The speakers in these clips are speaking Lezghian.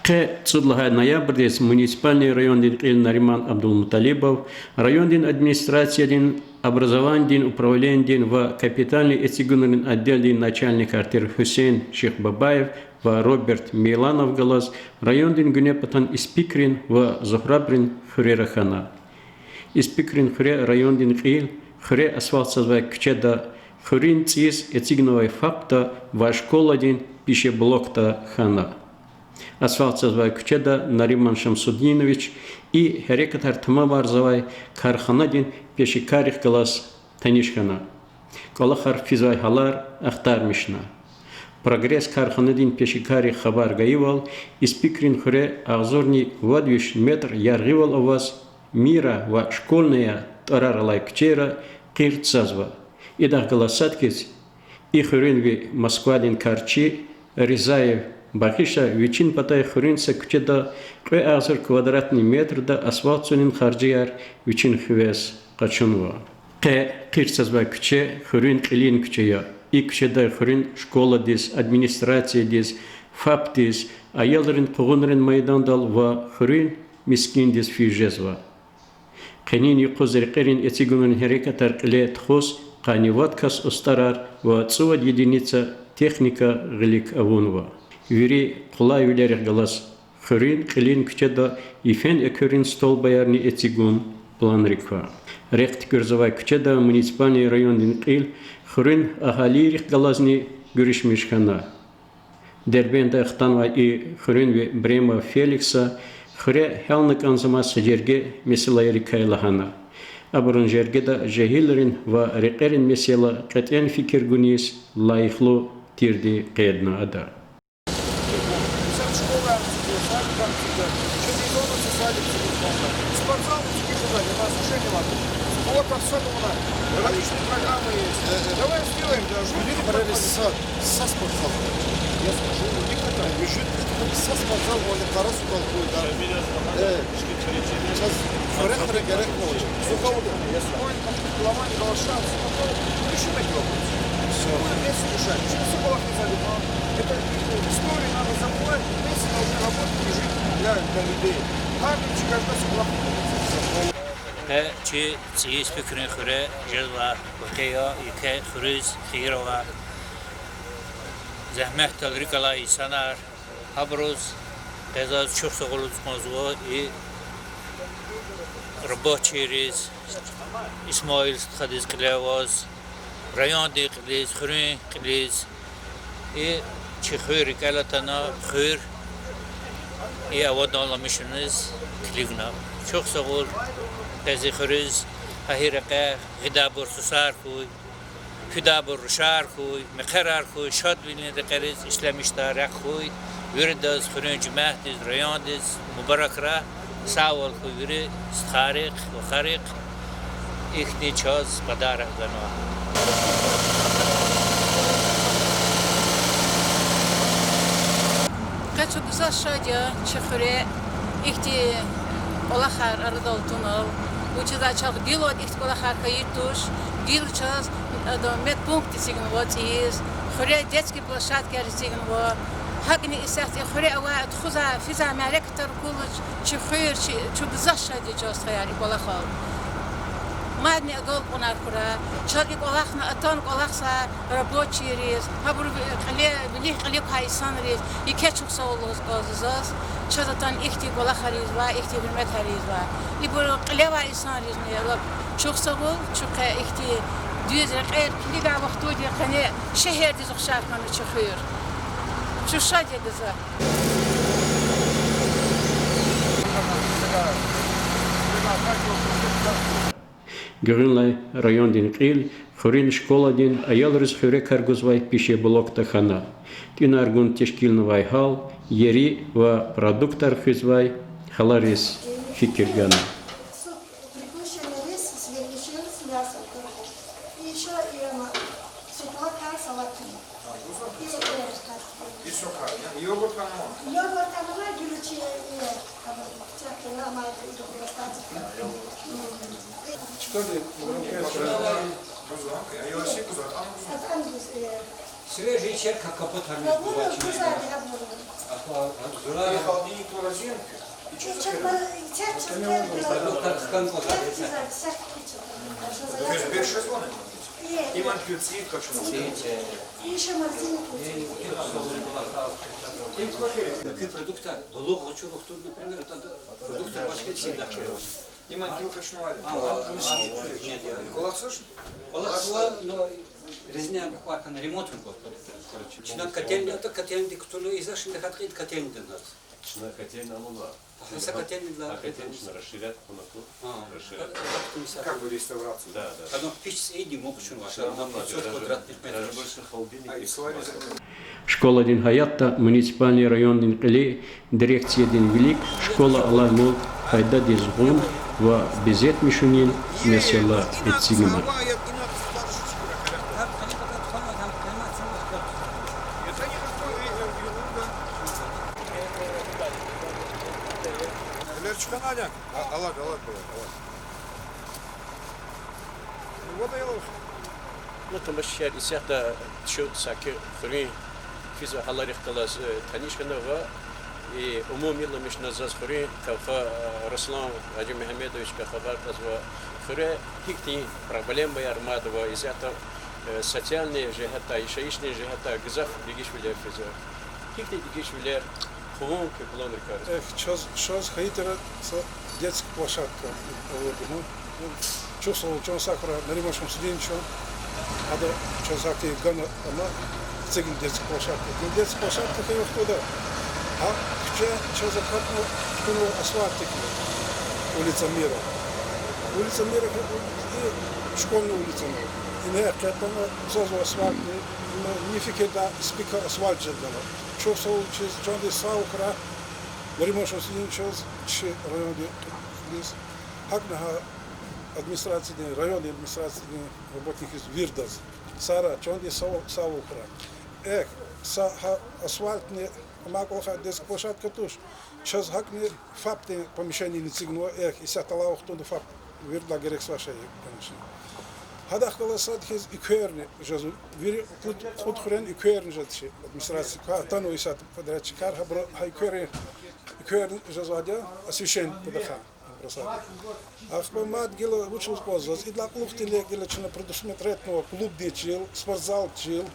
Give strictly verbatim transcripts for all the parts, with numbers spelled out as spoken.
Къе цӀуд лагьай ноябрдиз муниципальный райондин кьил Нариман Абдулмуталибов, райондин администрациядин образованидин управленидин ва капитальный эцигунрин отделдин начальникар тир Гьуьсейн Шихбабаев ва Роберт Мейланов галаз райондин гуьне патан Испикрин ва Зугьрабрин хуьрера хьана. Испикрин хуьре райондин кьил хуьре асфальтсазвай куьчеда, хуьруьн цӀийиз эцигнавай ФАПда ва школадин пищеблокда хьана. Асфальтсазвай куьчеда Нариман Шамсудинович и гьерекатар тамамарзавай карханадин пешекаррихъ галаз таниш хьана. КӀвалахар физвай гьалар ахтармишна. Прогресс карханадин пешекарри хабар гайивал, Испикрин хуьре агъзурни вад виш метр яргъивал аваз Мира ва Школьная тӀварар алай куьчейра къир цазва. Идахъ галаз сад хьиз, и хуьруьнви Москвадин карчи Ризаев Багъиша вичин патай хуьруьн са куьчеда кьве агъзур квадратный метрда асфальт цунин харжияр вичин хивез къачунва. Къе къир цазвай куьче хуьруьн кьилин куьче я. И куьчедай хуьруьн школадиз, администрациядиз, ФАПдиз, аялрин къугъунрин майдандал ва хуьруьн мискӀиндиз физ жезва. Къенин юкъуз рекьерин эцигунрин гьерекатар кьиле тухуз къанни вад кас устӀарар ва цӀувад единица техника гъилик авунва. Вири къулайвилерихъ галаз хуьруьн кьилин куьчеда йифен экверин столбаярни эцигун планрик ква. Рехъ туькӀуьрзавай куьчеда муниципальный райондин кьил хуьруьн агьалийрихъ галазни гуьруьшмиш хьана. Дербентдай хтанвай и хуьруьнви Бремов Феликса хуьре гьялна кӀанзамаз са жерге месэлайрикай лагьана. Абурун жергеда жегьилрин ва рекьерин месэла кьетӀен фикир гуниз лайихлу тирди къейдна ада. Сейчас школа, садик, спортзал, вот особенно у нас решение надо. Вот особенно у нас различные программы есть. Давай сделаем, да, чтобы люди проходили. Са спортзал. Я скажу, не хватает. Вижу, это са спортзал, вон къарасудал хьуй, да. Э, чаз хуьре-хуьре герек къалур. Сухову. Если он, глава не голосовал, сухову, решим эти вопросы. Всё. Будем вместе решать. Что все было хозяин. Это история, надо забывать. Вместе должны работать и жить для, для людей. Каждый, каждый согласен. Э, чи цӀийи Испикрин хуьре жезва вакъиа, еке хуьруьз хийир ава. Зегьметдал рикӀ алай инсанар, гьабуруз къе заз чухсагъул лугьуз кӀанзава и рабочийриз, Исмаил стхадиз, кьиле аваз, райондин кьилиз, хуьруьн кьилиз. И чи хуьр рикӀел атана, хуьр и аваданламишуниз килигна. Чухсагъул къе зи хуьруьз, гьа и рекье гъидайбур сусар хьуй, куьдайбур рушар хьуй, мехъерар хьуй, шадвилин рекьериз ишлемишдай рехъ хьуй, виридаз, хуьруьн жемятдиз, райондиз мубаракрай, сагъвал хьуй вири стхайрихъ, вахарихъ, ихьтин чаз подарок ганва. Къе чун гзаф шад я чи хуьре ихьтин кӀвалахар арадал атунал. Вучиз лагьайтӀа чахъ гилалди ихьтин кӀвалахар хьайиди туш, гила чаз медпункт эцигнава цӀийиз, хуьре детский площадкаяр эцигнава. ГьакӀни исятда и хуьре авай тухузвай, физвай мярекатар акунач, чи хуьр, чи, чун гзаф шад я, чан стхаяр, и кӀвалахал. Мадни агалкьунар хьурай, чаз и кӀвалахна атана кӀвалахзавай рабочийриз, гьабуру кьиле, вилик-кьилик квай инсанриз еке чухсагъул лугьуз кӀанзава заз, чаз атана ихьтин кӀвалахар ийизвай, ихьтин гьуьрметар ийизвай. Ибуру кьиле авай инсанризни лап чухсагъул, чун къе ихьтин дуьз рекьер килигай вахтунда къене шегьердиз ухшар хьана чи хуьр. Чун шад я гзаф. Гуьгъуьнлай райондин кьил хуьруьн школадин аялриз хуьрекар гузвай пищеблокда хьана. ТӀуьнар гун тешкилнавай гьал, ери ва продуктар хуьзвай гьалариз фикир гана. Суп, приплющенный рис с вермишель, с мясом только. И ещё и, м, суплака салатный. И, э, как, и сухарь, да? Йогурт там мало? Йогурт там мало, гилучи, э, э, там, всякие нормальные, и достаточно. Что ты? Свежий черк, как капот. Свежий черк, как капот. И холодильник, и морозилка. И чё за херня? Продукты скан квазар. Иман кил цӀийи качуна. Ещё морозилка. Им квахери. Какие продукты? Балугъ гъвечӀи вахтунда, например, это продукты башка чидай. Иман кил качуна. А, а, нет, я. Квалахзавач? Квалахзава, но резня квахьна ремонт кваз, короче. Чна котельный, это котельный кутуна, и за шин хатхид котельный ден нас. Чна котельный амава. Гьа са котельный для... А котельный чна расширять хьана кӀанда. А, расширять. Как бы реставрация. Да, да. Оно пич с одним мог чун ваша, на пятьсот квадратных метров. Даже больше холодильник. А, и свари за- Школадин гьаятда муниципальный райондин кьилин дирекциядин вилик школа алай мал пайдадиз гъун ва безетмишунин месэла эцигна. Алад, алад, алад. Ну, тамашачияр, исятда чун саки хуьруьн физва гьаларихъ галаз, э, таниш хьана ва, и, умумиламишна заз хуьруьн тавха, э, Руслан Гьажимегьамедовичакай хабар кьазва, хуьре гьихьтин проблемаяр мад ва исятда, э, социальный жигьетдай, яшайишдин жигьетдай гзаф дегишвилер физва. Гьихьтин дегишвилер хъувун куь планрикай? Эхь, чаз, чаз хьайитӀа са детский площадка авурди я. Чухсагъул, чан сагърай, Нариман Шамсудинович, ада чаз гьахьтин гана ама эцигна детский площадка. Детский площадка хьайи вахтунда гьа куьче чаз акатна, кутунва асфальтдик, улица Мира. Улица Мира хьайи, и Школьный улица ана. Ингье къе атана, цазва асфальтни, ина ни фикирда, спика асфальт жедайла. Чухсагъул чиз, чандин сагъвал хьурай, Нариман Шамсудиновичаз, чи райондин кьилдиз, гьакӀни гьа администрациядин, райондин администрациядин работникриз, виридаз. Сагърай, чандин сагъвал, сагъвал хьурай. Эхь, са гьа асфальтни, амай кӀвалахай детский площадка туш, чаз гьакӀни ФАП-дин помещениени эцигнава, эхь, исятда алай вахтунда ФАП виридалай герек са шей, конечно. Гьадахъ галаз сад хьиз экверни жезва, вири кьуд, кьуд хуьрени экверни жеда чи администрация, квай атанва исятда подрядчикар, гьабур гьа экверни, экверни жезвайди я, освещение патахъай. Ахпа мад гила вуч лугьуз кӀанзава, идалай кьулухъди гила чна предусмотретьнава клубдин чил, спортзал чил,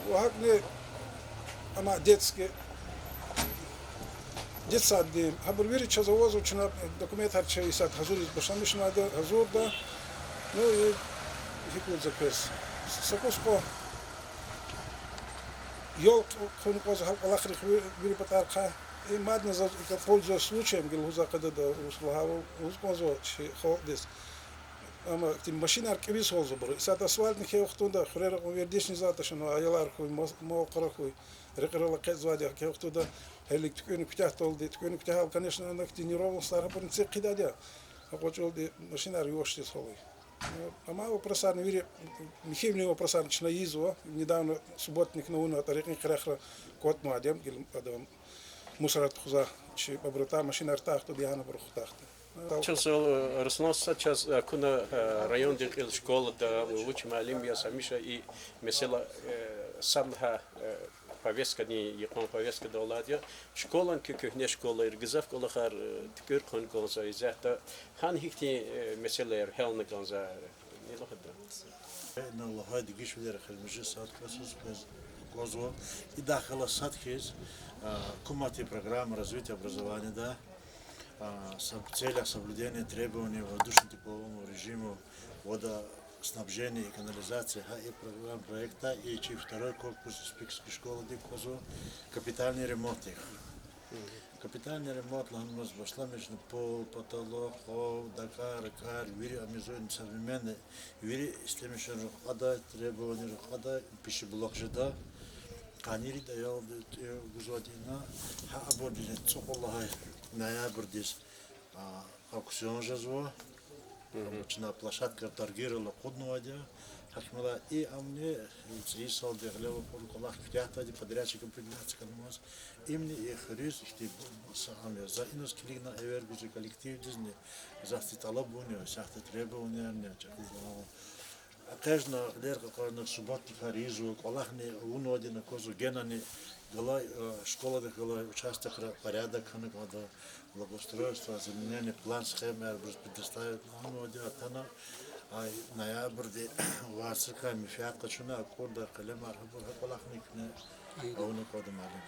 ва гьакӀни ама детский, детсаддин, гьабур вири чаз авазва, чна документар чи исятда гьазуриз башламишнавайди, гьазурда. Ну и гьикӀ лугьуда квез, са кӀус кьван ёлка хъувуна кӀанзава гьа кӀвалахрихъ ви-, вири патарихъай. И мадни заз, икӀ, пользуясь случаем, гила лугьузвай къайдада, урус лагьайвал, лугьуз кӀанзава чи халкьдиз. Амма ихьтин машинар кӀевиз гьалзабур. Исятда асфальтни хьайи вахтунда хуьрера кьван вердишни затӀ туширна, аялар хьуй, мал-, мал-къара хьуй, рекьерал экъечӀзавайди я, хьайи вахтунда гьелелиг туькӀуьрна куьтягьдалди, туькӀуьрна куьтягьал, конечно, ана ихьтин неровностьар гьабурни цик хъийидайди я. ГьакӀ кӀвалахалди машинар ювашдиз гьалай. Амай вопросарни вири, михьивилин вопросарни чна ийизва. Недавно субботникни авуна, ада рекьин къерехра кӀватӀнавайди я, гила ада мусорар тухузвай, чи абур атай, машинар атайди, ягьанабур хутахда. Чухсагъул, Руслан, са чаз акуна, э, райондин кьил школада вуч муаллим яз гьамиша и месэла, э, сад лагьай, э, повесткадин, йикъан повесткада алайди я. Школани, куь куьгьне школа я, гзаф кӀвалахар, э, туькӀуьр хъувун кӀанзава исятда. Гьана гьихьтин, э, месэлаяр гьялна кӀанзава, э, ни лугьуда? Ина лагьай дегишвилер эхиримжи сад квез, квез кӀанзава. Идахъ галаз сад хьиз, а, гьукуматдин программа развития образованияда, а, соб-, в целях соблюдения требований воздушно-теплового режима, водоснабжения и канализации, гьа и программа проектда и чи второй корпус Спикский школадик кӀанзава, капитальный ремонтдик. Капитальный ремонт лагьанмаз башламишна пол, потолок, къав, дакӀар, ракӀар, вири ам ийизва, современный, вири истемишунрихъ кьада, требованийрихъ кьада, пищеблок жеда. Къанни ирид аялди, э, гузвайди я ина, гьа абурдини цӀукьуд лагьай ноябрдиз, а, аукцион жезва. Чна площадка торгийрал акъуднавайди я. Гьакмелай и амни цӀийи йисалди гъиле акьур кӀвалах куьтягьдайди, подрядчик определяться хьанмаз. Имни и хуьруьз ихьтин са ам я. За иниз килигна эвер гузвай коллективдизни, гзафди тӀалабунни, гзафди требованиярни чӀехи заман Экъечӏна, кьилер кьакьарна, субботникар ийизва, кӏвалахни авунвайди аквазва, генани галай, э, школадихъ галай участокра порядок хьана кӏанда, благоустройство, озеленение, план-схемаяр абуруз предоставить авунвайди атана, ай, ноябрдин варцрикай менфят къачуна, акурда, къелемар, гьабур, гьа кӏвалахни куьне авуна кӏанда, малим.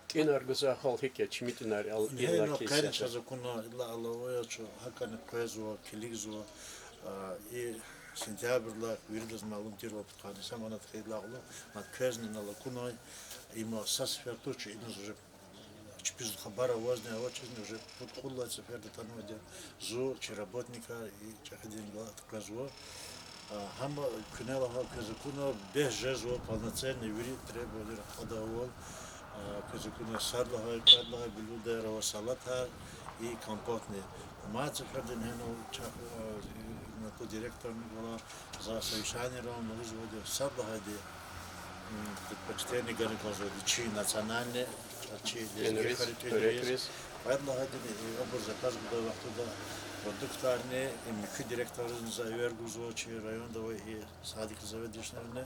ТӀуьнар гузвай гьал гьикӏ я, чими тӀуьнар ал-, Гьена, иллаки къени са чаз акуна, илла алава я чу, гьакӀани къвезва, килигзава, а, и сентябрдилай виридаз малум тирвал пудкъанни са манат хьайидалай кьулухъ, мад квезни инал акунай, има са сефер туш чи, иниз уже чпиз хабар авазни авачизни, уже пуд кьуд лагьай сеферда атанвайди я, зун, чи работникар и чӀехидин галат къвезва. А, гьам куьне лагьай квез акуна, бес жезва полноценный вири требованияр кьадайвал, а, квез акуна сад лагьай, кьвед лагьай белудай рава салатар и компотни. Мад сеферда гьенал чахъ, а, и, и, директорни гвала, за совещаниеяр авуна лугьузвайди, сад лагьайди, м, предпочтение гана кӀанзавайди чи национальный, чи лезги хуьруьниз, кьвед лагьайдини, и, абур заказ гудай вахтунда продуктарни, и муькуь директорризни за эвер гузва, чи районда авай и садикрин заведующийризни,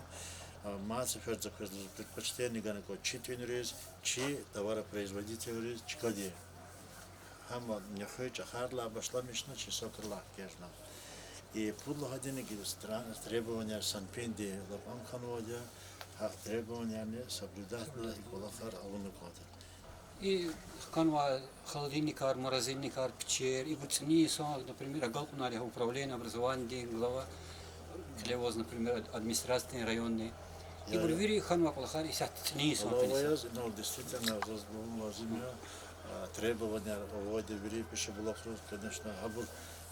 а, мад сеферда за квез лугьузва, предпочтение гана кӀан чи тӀуьнриз, чи товаропроизводительриз чкадин. Гьам нехуь чӀахарилай башламишна, чи сокрилай хкажна. И пуд лагьайдини требованияр СанПиН-ди лап ам хьанвайди я, гьа требованиярни соблюдатьна и кӀвалахар авуна кӀанда. И хканвай холодильникар, морозильникар, печьер, ибур цӀинин йисан, например, агалкьунар я управление образованиядин глава, кьиле аваз, например, ад-, администрациядин районни. Ибур вири хьанвай кӀвалахар исятда цӀинин йисан. Алава яз, ну, действительно, заз лугьун лазим я, а, требованияр авайди вири пищеблокриз, конечно, абур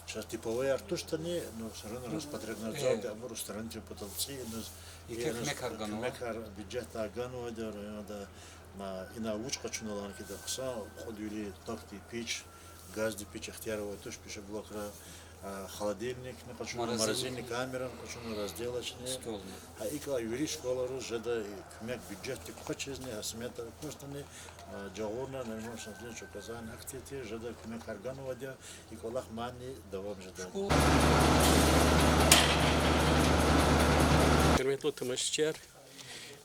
чаз типовойяр туштани, ну, всё равно Роспотребнадзорди абур устранить авун патал цӀи иниз, и куьмекар ганва. Куьмекар бюджетдай ганвайди районда, ма, ина вуч къачуна лагьана хьайитӀа, хъсан кьуд вири токдин пич, газдин пич ихтияр авай туш пищеблокра, а, холодильникни къачуна, морозильник камерани къачуна, разделочный. Гьа икӀ вири школайриз жеда и куьмек бюджетдик квачизни, а, смета квачтани, а, жагъурна, Нариман Шамсудинович указани гьахьтин тир, жеда куьмекар ганвайди я, и кӀвалах мадни давам жеда. Гьуьрметлу тамашачияр,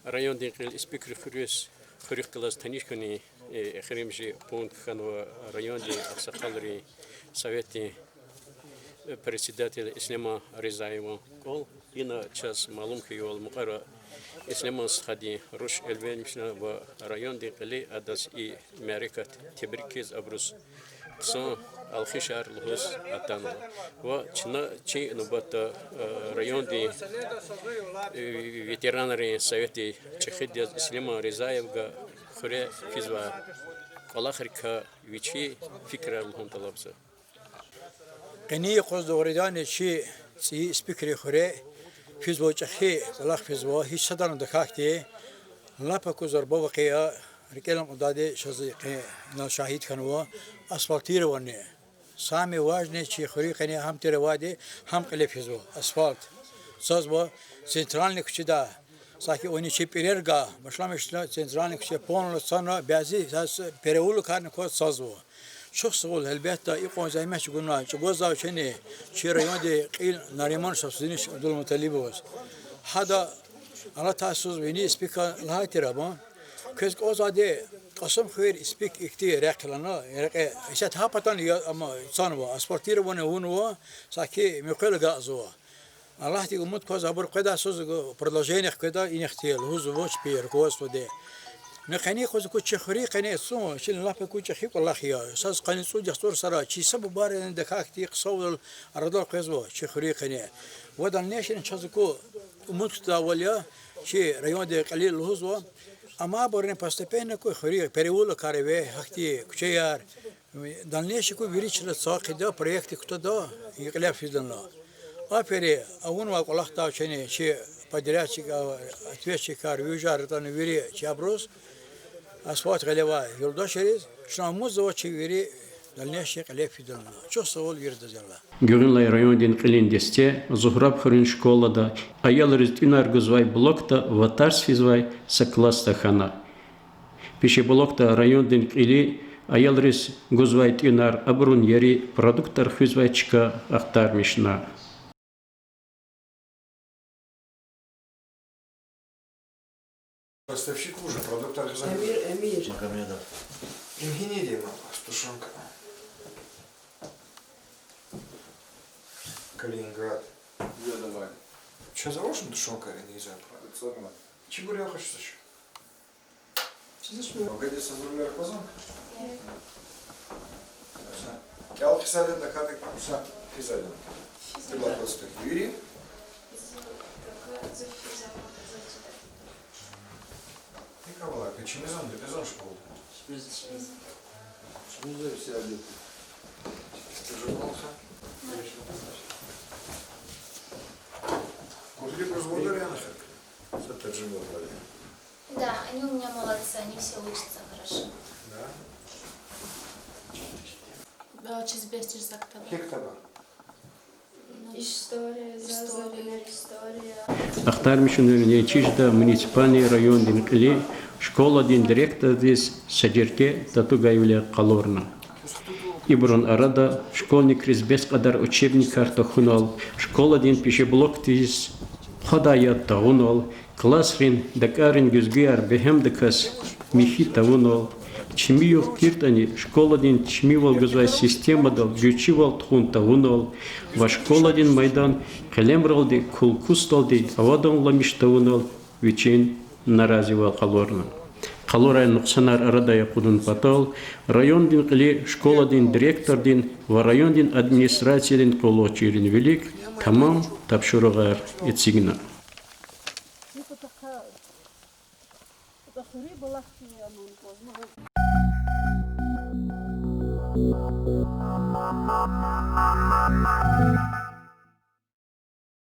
райондин кьил Испикрин хуьруьз, хуьруьхъ галаз таниш хьунин, э, эхиримжи пункт хьанва райондин агъсакъалрин советдин, э, председатель Ислеман Ризаеван кӀвал. Ина чаз малум хьайивал, мукьвара Ислеман стхадин руш элвегьмишна ва райондин кьили адаз и мярекат тебрикиз абуруз хъсан алхишар лугьуз атанва. Ва чна чи нубатда, э, райондин, э, ветеранрин советдин чӀехиди яз Ислеман Ризаевга хуьре физвай кӀвалахрикай вичин фикирар лугьун тӀалабзава. Къенин юкъуз дугъриданни чи цӀийи Испикрин хуьре физвай чӀехи кӀвалах физва, гьич садрани тахьайтӀа, лап акур зурба вакъиа, рикӀел кьудайди чаз и къе инал шагьид хьанва, асфальтирование. Самое важное чи хуьруьн къене гьам тир авайди, гьам кьиле физва, асфальт. Цазва центральный куьчедай, саки уни чи пӀирер гвай, башламишна центральный куьче полностью цана, бязи заз переулокарни кваз цазва. Чухсагъул, гьелбетда, икьван зегьмет чӀугунай, чӀугвазвай чини, чи райондин кьил Нариман Шамсудинович Абдулмуталибоваз. Гьада алатай йисуз вини Испикан лагьай тир ама. Квез кӀанзавайди Кьасумхуьр, Испик ихьтин рехъ лагьана, рекье исятда гьа патан я, ама цанва, асфальтирование авунва, саки муькъвел агакьзава. Аллагьдин умуд кваз, абур къведай йисуз продолжение хкведа, инихъди лугьузва чпи руководстводи. Къенин юкъуз ку чи хуьруьн къене цун, чи лап аку чӀехи кӀвалах я. Саз къанни цӀуд яхцӀур сара чи са бубайрин дакӀахьди хъсанвал арадал къвезва чи хуьруьн къене. Ва дальнейшем чаз аку умуд кутадайвал я, чи райондин кьилел лугьузва, амайбурни постепенно ку хуьруьн переулокар эве, гьахьтин куьчеяр, дальнейшем ку вири чна цӀай хъийида, проектдик кутада, и кьиле физлана. Апери авунвай кӀвалахдай чини чи подрядчик, ответчикар, вижар атана вири чи абуруз, асфальт гъилевай юлдашриз, чна умудзава чи вири дальнейшем кьиле фидална. Чухсагъул виридаз, я Аллагь. Гуьгъуьнлай райондин кьилин десте Зугьраб хуьруьн школада аялриз тӀуьнар гузвай блокда ва тарс физвай са класс тахьана. Пищеблокда райондин кьили аялриз гузвай тӀуьнар, абурун ери продуктар хуьзвай чка ахтармишна. Поставщик уже продуктар гзаф. Эмир, Эмир. Магомедов. Им гьинидин ма, тушенка. Калининград. Я, давай. Чаз авачни тушенка гьиниза? Царна. Чибур я хашсаш? Чизишми? Погоди, са зурлер квазан. Са. КӀел хизадин дакадик са хизадин. Тила квазтик вири. Икавала, качимизан, дипизан школда. Школда все одеты. Ты же волоса? Курдик разводар я нахер? Са таржи валвали. Да, они у меня молодцы, они все учатся хорошо. Да? Э, чиз бес чиз за ктаба. Ктаба. История, история. Ахтармишунин вине чижда муниципальный райондин кьили школадин директордиз Сажирке Татугаевали къалурна. Ибурун арада школьникриз бес кьадар учебникар тахьунал, школадин пищеблокдиз хъвадай яд тавунал, классрин дакӀарин гуьзгуьяр бегьемдаказ михьи тавунал, чими югъ тиртӀани школадин чимивал гузвай системадал гуьрчивал тухун тавунал ва школадин майдан къелемралди кул-кусдалди аваданламиш тавунал вичин наразивал къалурна. Къалурай нукьсанар арадай акъудун патал райондин кьили школадин директордин ва райондин администрациядин къуллугъчийрин вилик тамам тапшуругъар эцигна.